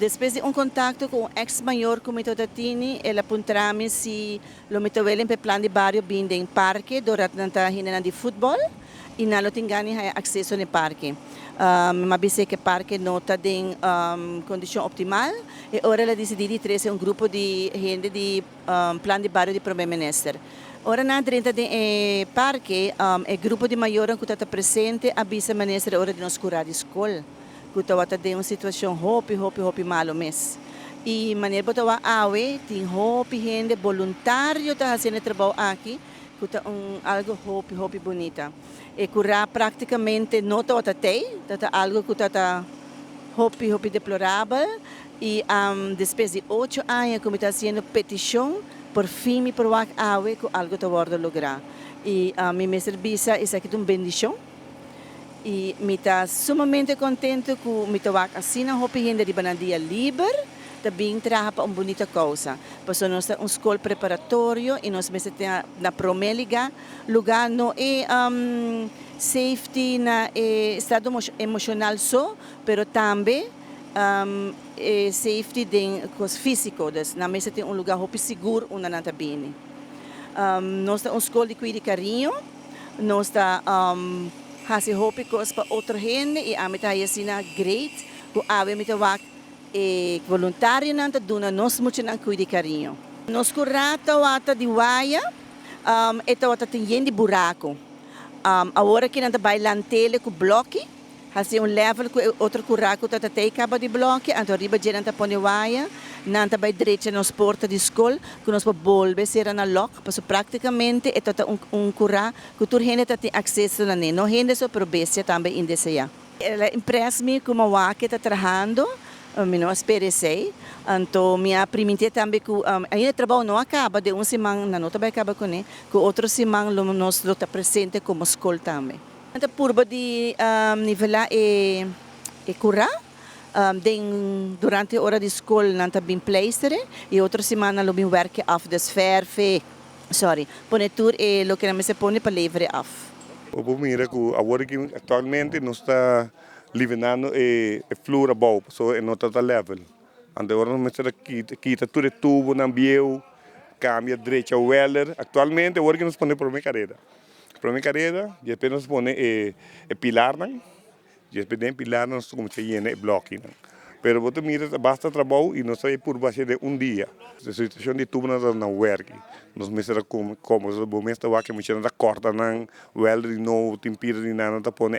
Despues di un contacto cu un ex mayor cu mi tabata tini, el a puntra mi si lo mi ta willing p'e Plan di Bario bin den parke doordat nan ta hendenan di futbol y nan lo tin gana di haya acceso n'e parke. Mi a bis'é cu e parke no ta den condicion optimal y ora el a dicidi di trece un grupo di hende di Plan di Bario di Prome Minister. Ora nan a drenta den e parke, e grupo di mayornan cu tabata presente a bisa Minister e ora di nos cura di scol, cu tabata den un situacion hopi, hopi, hopi malo mes. Y manera bo ta wak awe, tin hopi hende boluntario ta haciendo e trabou aki, cu ta un algo hopi, hopi bunita. E cura practicamente no tabata tey, tabata algo cu tabata hopi, hopi deplorabel. Y despues di 8 aña cu mi ta haciendo peticion, por fin mi por wak awe cu algo ta wordo logra. Y mi mester bisa, esaki ta un bendicion. Y mi ta sumamente contento cu mi ta wak asina hopi hende riba nan dia liber, ta bin traha pa un bunita causa. Pasobra nos ta un scol preparatorio y nos mester tin na prome lugar no e safety na e estado emocional so, pero tambe e safety den cos fisico, dus nan mester tin un lugar hopi sigur unda nan ta bini. Nos ta un scol di cuido y cariño, nos ta haci hopi cos pa otro hende y ami ta asina great cu awe mi ta wak e voluntarionan ta duna nos muchanan cuido y cariño. Nos cura tawata di waya, e tawata tin yen di buraco. Awor aki nan ta bay lant'ele cu bloki, haci un level cu otro cura cu ta tey caba di bloki, anto riba dje nan ta pone waya, nan ta bay drecha nos porta di scol, cu nos por bolbe cera na lock, paso practicamente e ta un cura cu tur hende ta tin acceso na ne, no hende so, pero bestia tambe indesea. El a impress mi como wak ta trahando, mi no a spera esey. Anto mi a priminti tambe cu ainda trabou no a caba, di un siman nan no ta bay caba cune, cu otro siman lo nos lo ta presente como scol tambe. Anto purba di nivela e cura, den durante ora di scol nan ta bin pleistere y otro siman nan lo bin werk af, dus verf, sorry, pone tur e loke nan mester pone pa leveren af. Bo mira cu awor aki actualmente nos ta nivelando e vloer abou, so e no ta level. Anto awor nos mester kita tur e tubonan bieu, cambia, drecha welder. Actualmente awor aki nos pone prome careda. Prome careda, y despues nos pone e pilarnan, y despues den pilarnan nos cuminsa yena e blokinan. Pero bo ta mira basta trabou y nos ta purba haci den un dia. E situacion di tubonan ta na werki. Nos mester como bo mes ta wak muchanan ta corta nan welder di nobo, tin pida di nan ta pone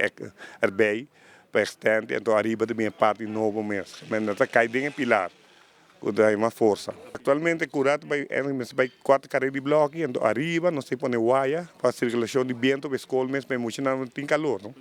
erbij pa extend, anto ariba tambe e parti nobo mes. Men ta cay den e pilar, cu ta mas forsa. Actualmente cura ta bay mester bay cuater careda di bloki, anto ariba nos ta pone waya pa circulacion di biento pa scol mes pa muchanan no tin calor, no?